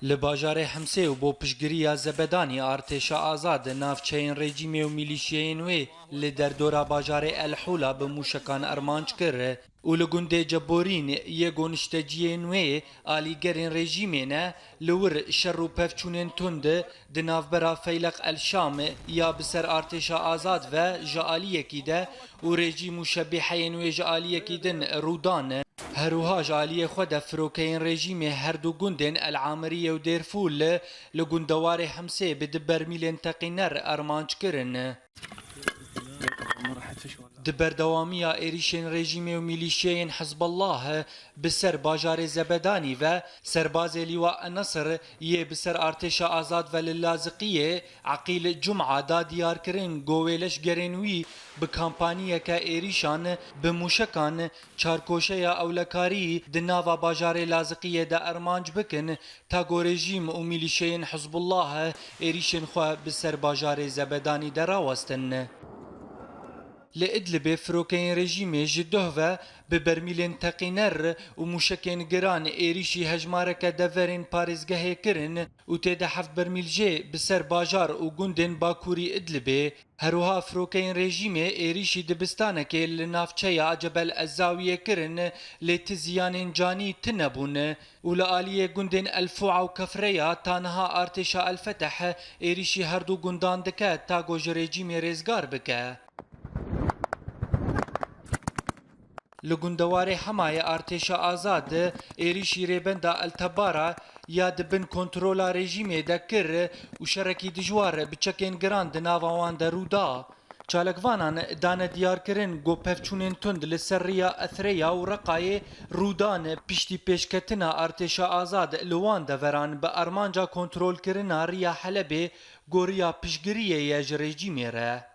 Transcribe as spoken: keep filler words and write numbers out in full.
Li bajarê Himsê û bo piştgiriya Zebedanî artêşa azad navçeyên rejîmê û milîşyeyên wê li derdora bajarê El Hûla bi mûşekan armanc kir û li gundê Ceborîn yê ku nişteciyên wê alîgerên rejîmê ne, li wir şer û pevçûnên tund di navbera Feyleq El Şam ya bi ser artêşa azad ve ji aliyekî de û rejîm û şebîheyên wê ji aliyekî din rû dan. Her wiha ji aliyê xwe de firokeyên rejîmê her du gundên El Amiriyê û Dêrfûl li gundewarê Himsê bi du bermîlên teqîner armanc kirin. Di berdewamiya êrîşên rejîmê û milîşyeyên Hizbullah bi ser bajarê Zebedanî ve serbazê Lîwa Enasir yê bi ser artêşa azad ve li Laziqiyê Eqîl Cuma da diyar kirin ku wê leşgerên wî bi kampaniyeke êrîşan bi mûşekan çarkoşeya ewlekarî di nava bajarê Laziqiyê de armanc bikin, ta ku rejîm û milîşeyên Hizbullah êrîşên xwe bi ser bajarê Zebedanî de rawestin. Li Idlibê firokeyên rejîmê ji doh ve bi bermîlên teqîner û mûşekên giran êrîşî hejmareke deverên parêzgehê kirin û tê de heft bermîl jê bi ser bajar û gundên bakurî Idlibê. Her wiha firokeyên rejîmê êrîşî dibistanekê li navçeya Cebel Ezawiyê kirin, lê ti ziyanên canî tune bûn û li aliyê gundên El Fua û Kefreya ta niha artêşa El Feteh êrîşî her du gundan dike ta ku ji rejîmê rêzgar bike. Li gundewarê Hemayê artêşa azad êrîşî rêbenda El Tebara ya di bin kontrola rejîmê de kir û şerekî dijwar bi çekên giran di nava wan de rû da. Çalakvanan dane diyarkirin ku pevçûnên tund li ser riya Etreya û Reqayê rû dan piştî pêşketina artêşa azad li wan deveran bi armanca kontrolkirina riya Helebê ku riya piştgiriyê ye ji rejîmê re.